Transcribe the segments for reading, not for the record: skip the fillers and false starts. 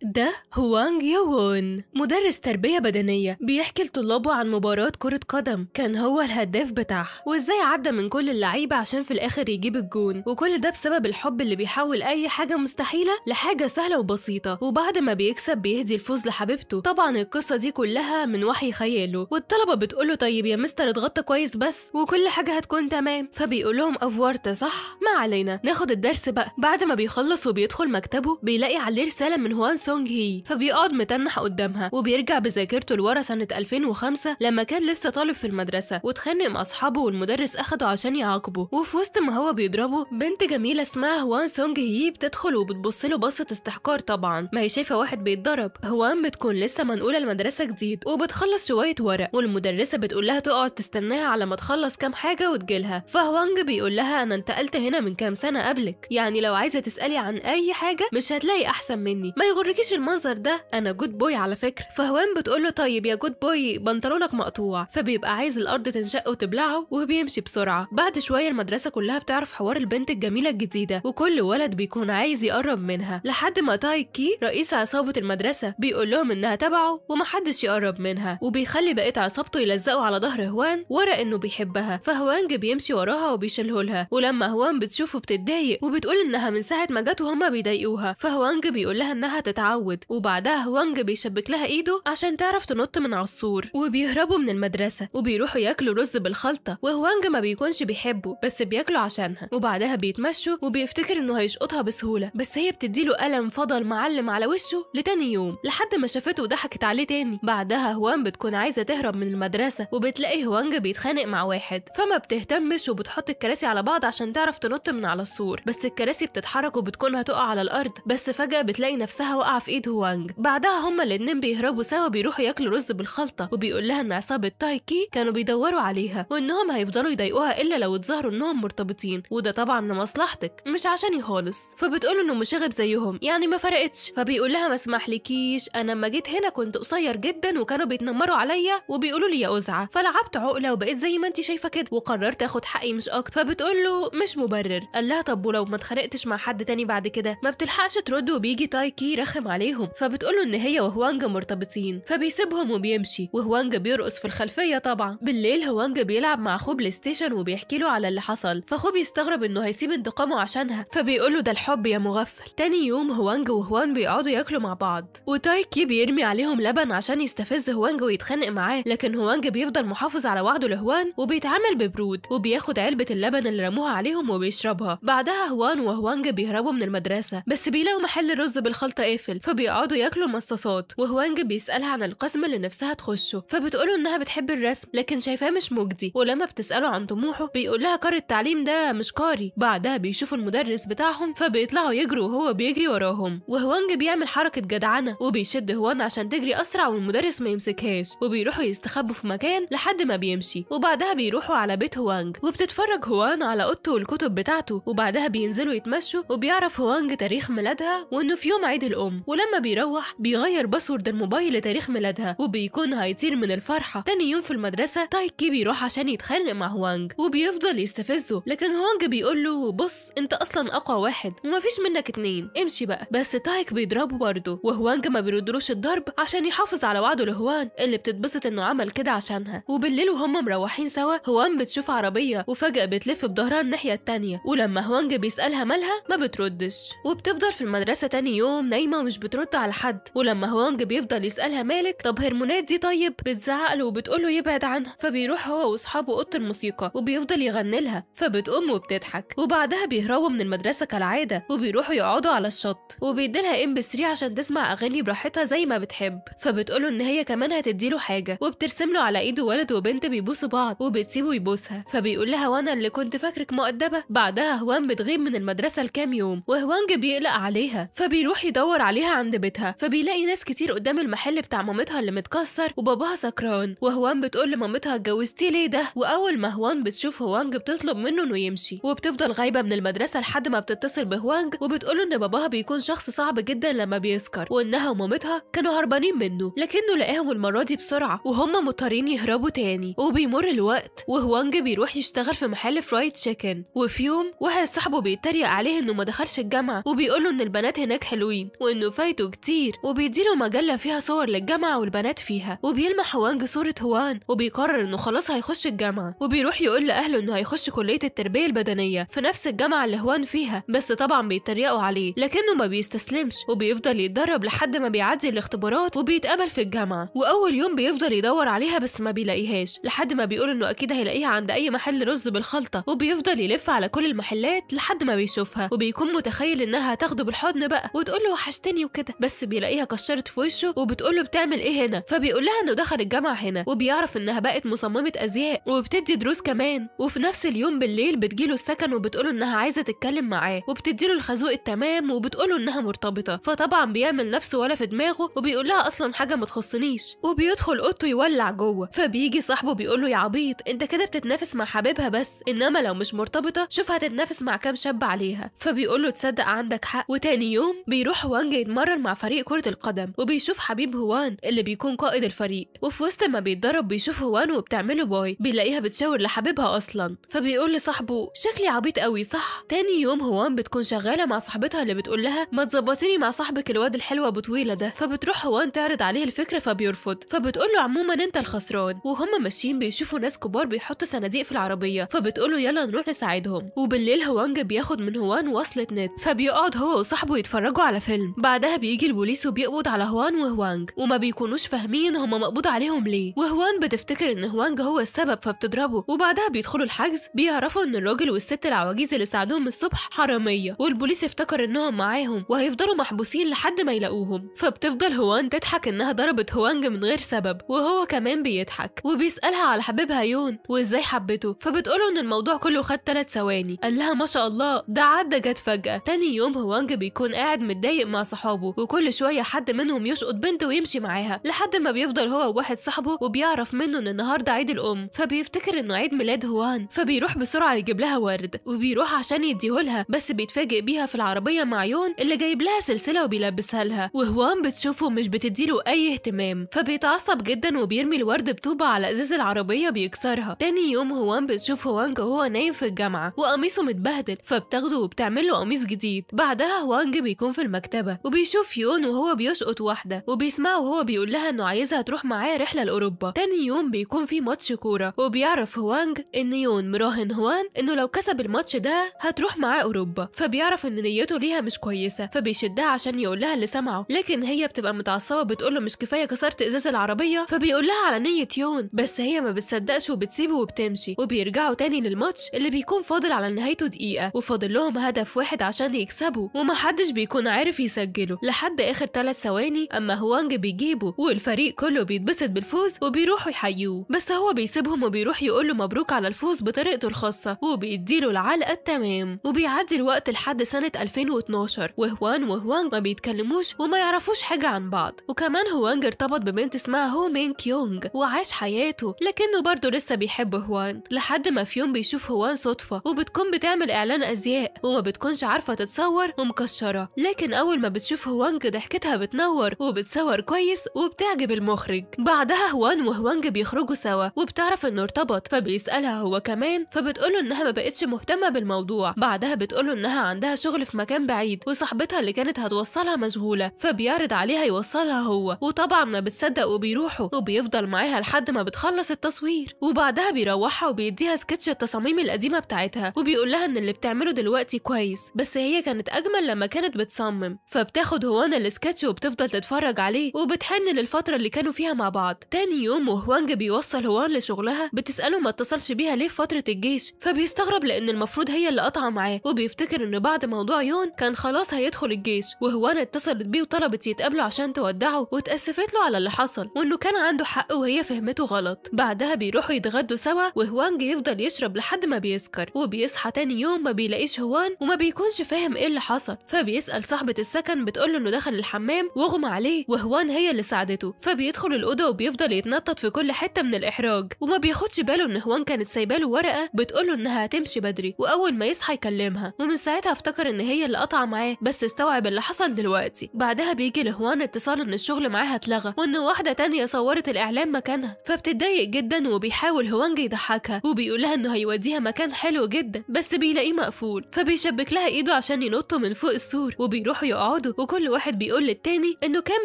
ده هوانج يوون، مدرس تربية بدنية، بيحكي لطلابه عن مباراة كرة قدم كان هو الهداف بتاعها، وازاي عدى من كل اللعيبة عشان في الآخر يجيب الجون، وكل ده بسبب الحب اللي بيحول أي حاجة مستحيلة لحاجة سهلة وبسيطة. وبعد ما بيكسب بيهدي الفوز لحبيبته. طبعا القصة دي كلها من وحي خياله، والطلبة بتقوله طيب يا مستر اتغطى كويس بس وكل حاجة هتكون تمام، فبيقول لهم أفورت صح؟ ما علينا، ناخد الدرس بقى. بعد ما بيخلص وبيدخل مكتبه بيلاقي عليه رسالة من هوان سونج هي، فبيقعد متنح قدامها وبيرجع بذاكرته لورا سنة 2005 لما كان لسه طالب في المدرسة واتخانق مع أصحابه والمدرس أخده عشان يعاقبه. وفي وسط ما هو بيضربه بنت جميلة اسمها هوان سونج هي بتدخل وبتبص له بصة استحقار، طبعا ما هي شايفة واحد بيتضرب. هوان بتكون لسه منقولة المدرسة جديد وبتخلص شوية ورق، والمدرسة بتقول لها تقعد تستناها على ما تخلص كام حاجة وتجيلها. فهوانج بيقول لها أنا انتقلت هنا من كام سنة قبلك، يعني لو عايزة تسألي عن أي حاجة مش هتلاقي أحسن مني، ما يغركيش المنظر ده، أنا good boy على فكرة. فهوان بتقول له طيب يا good boy بنطلونك مقطوع، فبيبقى عايز الأرض تنشق وتبلعه وبيمشي بسرعة. بعد شوية المدرسة كلها بتعرف حوار البنت الجميلة الجديدة، وكل ولد بيكون عايز يقرب منها، لحد ما تايكي رئيس عصابة المدرسة بيقول لهم إنها تبعه ومحدش يقرب منها، وبيخلي بقية عصابته يلزقوا على ظهر هوان ورق إنه بيحبها. فهوانج بيمشي وراها وبيشيله لها، ولما هوان بتشوفه بتتضايق وبتقول إنها من ساعة ما جت وهما بيضايقوها. فهوانج بيقول لها إنها تتعود، وبعدها هوانج بيشبك لها إيده عشان تعرف تنط من على السور، وبيهربوا من المدرسة وبيروحوا ياكلوا رز بالخلطة، وهوانج ما بيكونش بيحبه بس بياكلوا عشانها. وبعدها بيتمشوا وبيفتكر إنه هيشقطها بسهولة، بس هي بتديله قلم فضل معلم على وشه لتاني يوم لحد ما شافته وضحكت عليه تاني. بعدها هوان بتكون عايزة تهرب من المدرسة وبتلاقي هوانج بيتخانق مع واحد، فما بتهتمش وبتحط الكراسي على بعض عشان تعرف تنط من على السور، بس الكراسي بتتحرك وبتكون هتقع على الأرض، بس فجأة بتلاقي نفسها واقعة في إيد هوانج. بعدها هما الاتنين بيهربوا سوا، بيروحوا ياكلوا رز بالخلطة، وبيقول لها إن عصابة تايكي كانوا بيدوروا عليها وإنهم هيفضلوا يضايقوها إلا لو اتظاهروا إنهم مرتبطين، وده طبعا لمصلحتك مش عشاني خالص. فبتقول إنه مشاغب زيهم يعني ما فرقتش، فبيقول لها ما اسمحلكيش، أنا لما جيت هنا كنت قصير جدا وكانوا بيتنمروا عليا وبيقولوا لي يا قزعة، فلعبت عقلة وبقيت زي ما انت شايفة كده وقررت اخد حقي مش اكتر. فبتقول له مش مبرر. قال لها طب ولو ما اتخانقتش مع حد تاني بعد كده؟ ما بتلحقش ترد وبيجي تايكي رخم عليهم، فبتقول له ان هي وهوانج مرتبطين، فبيسيبهم وبيمشي، وهوانج بيرقص في الخلفية طبعا. بالليل هوانج بيلعب مع اخوه بلاي ستيشن وبيحكي له على اللي حصل، فاخوه بيستغرب انه هيسيب انتقامه عشانها، فبيقول له ده الحب يا مغفل. تاني يوم هوانج وهوان بيقعدوا ياكلوا مع بعض، وتايكي بيرمي عليهم لبن عشان يستفز هوانج ويتخانق معاه، لكن هوانج بيفضل محافظ على وعده لهوان وبيتعامل ببرود، وبياخد علبة اللبن اللي رموها عليهم وبيشربها. بعدها هوان وهوانج بيهربوا من المدرسة، بس بيلاقوا محل الرز بالخلطة قافل، فبيقعدوا ياكلوا مصاصات، وهوانج بيسألها عن القسم اللي نفسها تخشه، فبتقوله انها بتحب الرسم لكن شايفاه مش مجدي، ولما بتسأله عن طموحه بيقول لها كار التعليم ده مش كاري. بعدها بيشوفوا المدرس بتاعهم فبيطلعوا يجروا وهو بيجري وراهم، وهوانج بيعمل حركة جدعنة وبيشد هوان عشان تجري أسرع والمدرس ما يمسكهاش، وبيروحوا يستخبوا في مكان لحد ما بيمشي. وبعدها بيروحوا على بيت هوانج، وبتتفرج هوان على اوضته والكتب بتاعته، وبعدها بينزلوا يتمشوا، وبيعرف هوانج تاريخ ميلادها وانه في يوم عيد الام، ولما بيروح بيغير password الموبايل لتاريخ ميلادها وبيكون هيطير من الفرحه. تاني يوم في المدرسه تايكي بيروح عشان يتخانق مع هوانج وبيفضل يستفزه، لكن هوانج بيقول له بص انت اصلا اقوى واحد ومفيش منك اتنين، امشي بقى. بس تايك بيضربه برضه، وهوانج ما بيردلوش الضرب عشان يحافظ على وعده لهوان اللي بتتبسط انه عمل كده عشانها. وبالليل وهم مروحين سوا هوان بتشوف عربيه وفجأة بتلف بظهرها الناحية التانية، ولما هوانج بيسألها مالها ما بتردش، وبتفضل في المدرسة تاني يوم نايمة ومش بترد على حد. ولما هوانج بيفضل يسألها مالك، طب هرمونات دي طيب، بتزعق له وبتقول له يبعد عنها، فبيروح هو واصحابه اوضه الموسيقى وبيفضل يغني لها، فبتقوم وبتضحك. وبعدها بيهربوا من المدرسة كالعادة وبيروحوا يقعدوا على الشط، وبيديلها MP3 عشان تسمع اغاني براحتها زي ما بتحب، فبتقوله ان هي كمان هتديله حاجة، وبترسم له على ايده ولد وبنت بيبوسوا بعض وبتسيبه يبوسها، فبيقول لها وانا اللي كنت فاكرك مؤدبة. بعدها هوان بتغيب من المدرسة لكام يوم، وهوانج بيقلق عليها، فبيروح يدور عليها عند بيتها، فبيلاقي ناس كتير قدام المحل بتاع مامتها اللي متكسر وباباها سكران، وهوان بتقول لمامتها اتجوزتي ليه ده؟ واول ما هوان بتشوف هوانج بتطلب منه انه يمشي، وبتفضل غايبة من المدرسة لحد ما بتتصل بهوانج وبتقوله ان باباها بيكون شخص صعب جدا لما بيسكر، وانها ومامتها كانوا هربانين منه، لكنه لقاهم المرة دي بسرعة وهم مضطرين يهربوا تاني. وبيمر الوقت وهوانج بيروح يشتغل في محل fried chicken، وفي يوم واحد صاحبه بيتريق عليه انه ما دخلش الجامعة، وبيقوله ان البنات هناك حلوين وانه انه فايته كتير، وبيديله مجلة فيها صور للجامعة والبنات فيها. وبيلمح هوانج صوره هوان وبيقرر انه خلاص هيخش الجامعة، وبيروح يقول لاهله انه هيخش كليه التربية البدنية في نفس الجامعة اللي هوان فيها، بس طبعا بيتريقوا عليه، لكنه ما بيستسلمش وبيفضل يتدرب لحد ما بيعدي الاختبارات وبيتقبل في الجامعة. واول يوم بيفضل يدور عليها بس ما بيلاقيهاش، لحد ما بيقول انه اكيد هيلاقيها عند اي محل رز بالخلطه، وبيفضل يلف على كل المحلات لحد ما بيشوفها، وبيكون متخيل انها هتاخده بالحضن بقى وتقول له وحشتني وكده، بس بيلاقيها كشرت في وشه وبتقول له بتعمل ايه هنا، فبيقول لها انه دخل الجامعة هنا، وبيعرف انها بقت مصممه ازياء وبتدي دروس كمان. وفي نفس اليوم بالليل بتجيله السكن وبتقوله انها عايزه تتكلم معاه، وبتديله الخازوق التمام وبتقوله انها مرتبطة، فطبعا بيعمل نفسه ولا في دماغه وبيقول لها اصلا حاجة ما تخصنيش، وبيدخل اوضته يولع جوه. فبيجي صاحبه بيقول له يا عبيط انت كده بتتنافس مع حبيبها بس، انما لو مش مرتبطة شوف هتتنافس مع كام شاب عليها، فبيقول له تصدق عندك حق. وتاني يوم بيروح هوانج يتمرن مع فريق كره القدم، وبيشوف حبيب هوان اللي بيكون قائد الفريق، وفي وسط ما بيتدرب بيشوف هوان وبتعمله bye، بيلاقيها بتشاور لحبيبها اصلا، فبيقول لصاحبه شكلي عبيط قوي صح. تاني يوم هوان بتكون شغالة مع صاحبتها اللي بتقول لها ما تظبطيني مع صاحبك الواد الحلوة ابو طويلة ده، فبتروح هوان تعرض عليه الفكرة فبيرفض، فبتقول له عموما انت الخسران. وهم ماشيين بيشوفوا ناس كبار بيحطوا صناديق في العربية، فبتقول له يلا نروح نساعدهم. وبالليل هوانج بياخد من هوان وصلة نت، فبيقعد هو وصاحبه يتفرجوا على فيلم. بعدها بيجي البوليس وبيقبض على هوان وهوانج، وما بيكونوش فاهمين هما مقبوض عليهم ليه، وهوان بتفتكر ان هوانج هو السبب فبتضربه. وبعدها بيدخلوا الحجز، بيعرفوا ان الراجل والست العواجيز اللي ساعدوهم الصبح حرامية، والبوليس افتكر انهم معاهم وهيفضلوا محبوسين لحد ما يلاقوهم. فبتفضل هوان تضحك انها ضربت هوانج من غير سبب، وهو كمان بيضحك وبيسالها على حبيبها يون وازاي حبته، فبتقوله ان الموضوع كله خد 3 ثواني، قال لها ما شاء الله ده عدى جت فجأة. تاني يوم هوانج بيكون قاعد متضايق مع صحابه، وكل شوية حد منهم يشقط بنت ويمشي معاها، لحد ما بيفضل هو وواحد صاحبه وبيعرف منه ان النهارده عيد الام، فبيفتكر انه عيد ميلاد هوان، فبيروح بسرعة يجيب لها ورد، وبيروح عشان يديهولها، بس بيتفاجئ بيها في العربية مع يون اللي جايب لها سلسلة وبيلبسها لها، وهوان بتشوفه مش بتديله اي اهتمام، فبيتعصب جدا وبيرمي الورد بطوبه على ازاز العربية بيكسرها. تاني يوم هوان بتشوف هوانج وهو نايم في الجامعة وقميصه متبهدل، فبتاخده وبتعمل له قميص جديد. بعدها هوانج بيكون في المكتبة وبيشوف يون وهو بيشقط واحدة، وبيسمعه وهو بيقول لها انه عايزها تروح معاه رحله لاوروبا. تاني يوم بيكون في ماتش كورة، وبيعرف هوانج ان يون مراهن هوان انه لو كسب الماتش ده هتروح معاه اوروبا، فبيعرف ان نيته ليها مش كويسة، فبيشدها عشان يقول لها اللي سمعه، لكن هي بتبقى متعصبه بتقول له مش كفاية كسرت ازاز العربية، فبيقول لها على نيه يون، بس هي ما بتصدقش وبتسيبه وبتمشي. وبيرجعوا تاني للماتش اللي بيكون فاضل على نهايته دقيقة، وفاضل لهم هدف واحد عشان يكسبوا، ومحدش بيكون عارف يسجله لحد اخر 3 ثواني، اما هوانج بيجيبه والفريق كله بيتبسط بالفوز وبيروحوا يحيوه، بس هو بيسيبهم وبيروح يقول له مبروك على الفوز بطريقته الخاصة، وبيديله العلقة التمام. وبيعدي الوقت لحد سنة 2012، وهوان وهوانج ما بيتكلموش وما يعرفوش حاجة عن بعض. وكمان هوانج ارتبط ببنت اسمها هو مين كيونج وعاش حياته، لكنه برضه لسه بيحب هوان، لحد ما في يوم بيشوف هوان صدفة وبتكون بتعمل اعلان ازياء وما بتكونش عارفه تتصور ومكشره، لكن اول ما بتشوف هوانج ضحكتها بتنور وبتصور كويس وبتعجب المخرج. بعدها هوان وهوانج بيخرجوا سوا وبتعرف انه ارتبط، فبيسالها هو كمان، فبتقوله انها ما بقتش مهتمة بالموضوع. بعدها بتقوله انها عندها شغل في مكان بعيد وصاحبتها اللي كانت هتوصلها مشغولة، فبيعرض عليها يوصلها هو، وطبعا ما بتصدق وبيروحوا، وبيفضل معاها لحد ما بتخلص التصوير. وبعدها بيروحها وبيديها سكتش التصاميم القديمة بتاعتها، وبيقول لها ان اللي بتعمله دلوقتي كويس، بس هي كانت اجمل لما كانت بتصمم. فبتاخد هوان السكتش وبتفضل تتفرج عليه وبتحن للفترة اللي كانوا فيها مع بعض. تاني يوم وهوانج بيوصل هوان لشغلها، بتساله ما اتصلش بيها ليه في فترة الجيش، فبيستغرب لان المفروض هي اللي قطع معاه، وبيفتكر ان بعد موضوع يون كان خلاص هيدخل الجيش، وهوان اتصلت بيه وطلبت يتقابلوا عشان تودعه وتأسفت له على اللي حصل وانه كان عنده حق وهي فهمته غلط. بعدها بيروحوا يتغدوا سوا، وهوانج يفضل يشرب لحد ما بيسكر، وبيصحى تاني يوم ما بيلاقيش هوان وما بيكونش فاهم ايه اللي حصل، فبيسأل صاحبة السكن بتقول له انه دخل الحمام واغمى عليه وهوان هي اللي ساعدته، فبيدخل الأوضة وبيفضل يتنطط في كل حتة من الإحراج، وما بياخدش باله ان هوان كانت سايباله ورقة بتقول له انها هتمشي بدري واول ما يصحى يكلمها، ومن ساعتها افتكر ان هي اللي قطع معاه، بس استوعب اللي حصل دلوقتي. بعدها بيجي لهوان اتصال ان الشغل معاها اتلغى وان واحدة تانية صورت الإعلان مكانها، فبتتضايق جدا وبيحاول هوانج يضحكها وبيقول لها انه هيوديها مكان حلو جدا، بس بيلاقيه مقفول، فبيشبك لها ايده عشان ينطوا من فوق السور، وبيروحوا يقعدوا وكل واحد بيقول للتاني انه كان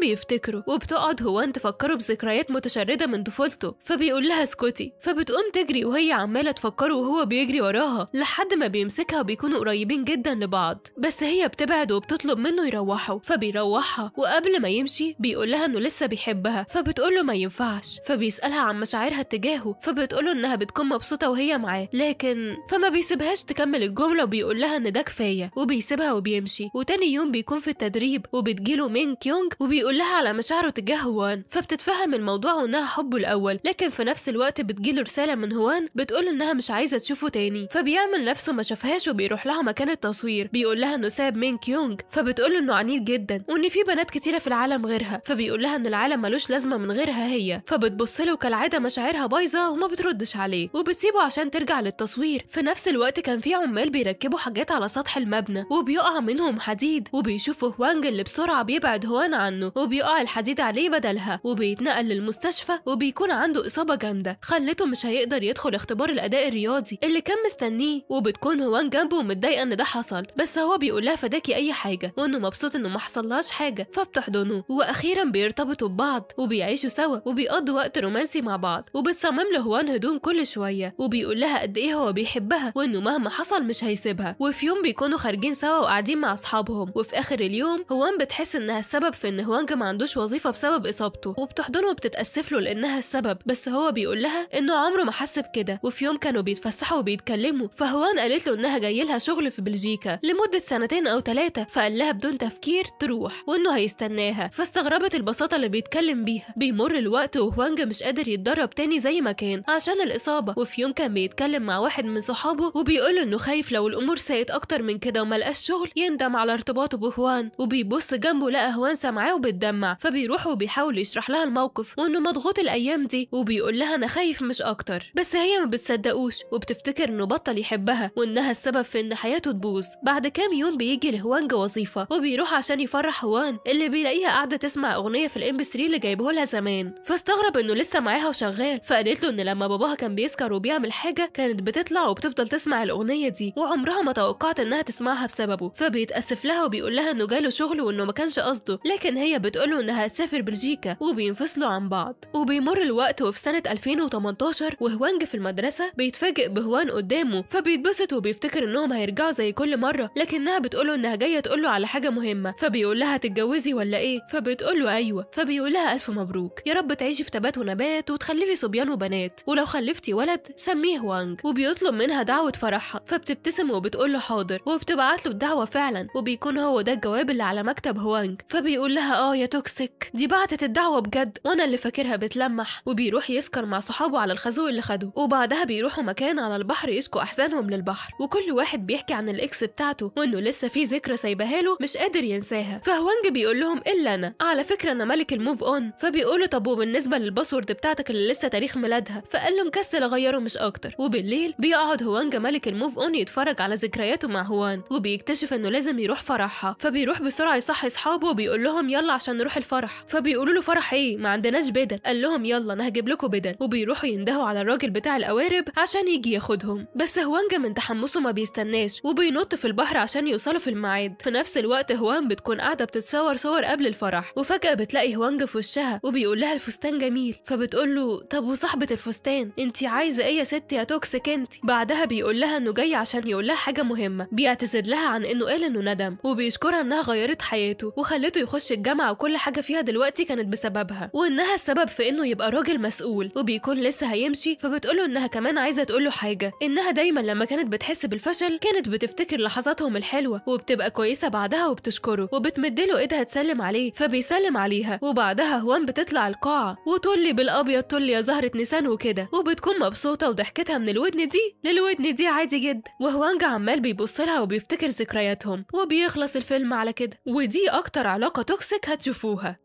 بيفتكره، وبتقعد هوان تفكره بذكريات متشرده من طفولته، فبيقول لها اسكتي، فبتقوم تجري وهي عماله تفكره وهو بيجري وراها لحد ما بيمسكها وبيكونوا قريبين جدا لبعض، بس هي بتبعد وبتطلب منه يروحوا، فبيروحها، وقبل ما يمشي بيقول لها انه لسه بيحبها، فبتقول له ما ينفعش، فبيسالها عن مشاعرها اتجاهه، فبتقول له انها بتكون مبسوطة وهي معاه، لكن فما بيسيبهاش تكمل الجملة وبيقول لها ان ده كفاية، وبيسيبها وبيمشي. وتاني يوم بيكون في التدريب وبتجيله مين كيونج وبيقول لها على مشاعره تجاه هوان، فبتتفهم الموضوع وانها حبه الاول، لكن في نفس الوقت بتجيله رسالة من هوان بتقول انها مش عايزه تشوفه تاني، فبيعمل نفسه ما شافهاش وبيروح لها مكان التصوير، بيقول لها انه ساب مين كيونج، فبتقول انه عنيد جدا وان في بنات كتيرة في العالم غيرها، فبيقول لها ان العالم ملوش لازمه من غيرها هي، فبتبص له كالعادة مشاعرها بايظة وما بتردش عليه وبتسيبه عشان ترجع للتصوير. في نفس الوقت كان في عمال بيركبوا حاجات على سطح المبنى وبيقع منهم حديد، وبيشوفوا هوانج اللي بسرعة بيبعد هوان عنه وبيقع الحديد عليه بدلها، وبيتنقل للمستشفى وبيكون عنده اصابه جامدة خلته مش هيقدر يدخل اختبار الاداء الرياضي اللي كان مستنيه، وبتكون هوان جنبه ومتضايقه ان ده حصل، بس هو بيقول لها فداكي اي حاجة وانه مبسوط انه ما حصلهاش حاجة، فبتحضنه، واخيرا بيرتبطوا ببعض وبيعيشوا سوا وبيقضوا وقت رومانسي مع بعض، وبتصمم له هوان هدوم كل شوية وبيقول لها قد ايه هو بيحبها وانه مهما حصل مش هيسيبها. وفي يوم بيكونوا خارجين سوا وقاعدين مع اصحابهم، وفي اخر اليوم هوان بتحس انها السبب في ان هوانج ما عندوش وظيفة بسبب اصابته، وبتحضنه وبتتاسف له لانها السبب، بس هو بيقول لها انه عمره ما حس بكده. وفي يوم كانوا بيتفسحوا وبيتكلموا، فهوان قالت له انها جاي لها شغل في بلجيكا لمدة 2 أو 3، فقال لها بدون تفكير تروح وانه هيستناها، فاستغربت البساطة اللي بيتكلم بيها. بيمر الوقت وهوانج مش قادر يتدرب تاني زي ما كان عشان الاصابة، وفي يوم كان بيتكلم مع واحد من صحابه وبيقول انه خايف لو الامور ساءت اكتر من كده وما لقاش شغل يندم على ارتباطه بهوان، وبيبص جنبه لقى هوان سامعاه وبتدمع، فبيروح وبيحاول يشرح لها الموقف وانه مضغوط الايام دي، وبيقول لها انا خايف مش اكتر، بس هي ما بتصدقوش وبتفتكر انه بطل يحبها وانها السبب في ان حياته تبوظ. بعد كام يوم بيجي لهوانج وظيفة وبيروح عشان يفرح هوان اللي بيلاقيها قاعدة تسمع اغنية في ال MP3 اللي جايبه لها زمان، فاستغرب انه لسه معاها وشغال، فقالت له ان لما باباها كان بيسكر وبيعمل حاجة كانت بتطلع وبتفضل تسمع الاغنية دي وعمرها ما توقعت انها تسمعها بسببه، فبيتاسف لها وبيقول لها انه جاله شغل وانه ما كانش قصده، لكن هي بتقول له انها هتسافر بلجيكا وبينفصلوا عن بعض. وبيمر الوقت وفي سنة 2018 وهوانج في المدرسة بيتفاجئ بهوان قدامه، فبيتبسط وبيفتكر انهم هيرجعوا زي كل مرة، لكنها بتقول انها جاية تقول له على حاجة مهمة، فبيقول لها تتجوزي ولا ايه؟ فبتقول له ايوه، فبيقول لها الف مبروك يا رب تعيشي في تبات ونبات وتخلفي صبيان وبنات، ولو خلفتي ولد سميه هوانج، وبيطلب منها دعوه فرحها، فبتبتسم وبتقول له حاضر، وبتبعت له الدعوة فعلا، وبيكون هو ده الجواب اللي على مكتب هوانج، فبيقول لها اه يا toxic دي بعتت الدعوة بجد وانا اللي فاكرها بتلمح، وبيروح يسكر مع صحابه على الخازوق اللي خده، وبعدها بيروحوا مكان على البحر يشكوا احزانهم للبحر، وكل واحد بيحكي عن ال ex بتاعته وانه لسه في ذكرى سايباها له مش قادر ينساها، فهوانج بيقول لهم الا انا على فكرة انا ملك ال move on، فبيقولوا طب وبالنسبة لل password بتاعتك اللي لسه تاريخ ميلادها، فقال له مكسل اغيره مش اكتر. وبالليل بيقعد هوانج ملك ال move on يتفرج على ذكرياته مع هوان، وبيكتشف انه لازم يروح فرحها، فبيروح بسرعة يصحي اصحابه وبيقول لهم يلا عشان نروح الفرح، فبيقولوا له فرح ايه ما عندناش بدل، قال لهم يلا انا هجيب لكم بدل، وبيروحوا يندهوا على الراجل بتاع القوارب عشان يجي ياخدهم، بس هوانج من تحمسه ما بيستناش وبينط في البحر عشان يوصلوا في الميعاد. في نفس الوقت هوان بتكون قاعدة بتتصور صور قبل الفرح، وفجاة بتلاقي هوانج في وشها وبيقول لها الفستان جميل، فبتقول له طب وصاحبه الفستان انت عايزه ايه يا ستي يا toxic انت؟ بعدها بيقول لها انه جاي عشان يقول لها حاجة مهمة، بيعتذر لها عن انه قال انه ندم، وبيشكرها انها غيرت حياته وخلته يخش الجامعة وكل حاجة فيها دلوقتي كانت بسببها، وانها السبب في انه يبقى راجل مسؤول. وبيكون لسه هيمشي فبتقوله انها كمان عايزه تقول له حاجة، انها دايما لما كانت بتحس بالفشل كانت بتفتكر لحظاتهم الحلوة وبتبقى كويسة بعدها وبتشكره وبتمدله ايدها تسلم عليه، فبيسلم عليها. وبعدها هوان بتطلع القاعة وتقولي بالابيض طل يا زهره نيسان وكده، وبتكون مبسوطة وضحكتها من الودن دي للودن دي عادي جدا، وهوانج عمال بيبص لها وبيفتكر ذكرياتهم، وبيخلص الفيلم على كده. ودي اكتر علاقة toxic هتشوفوها.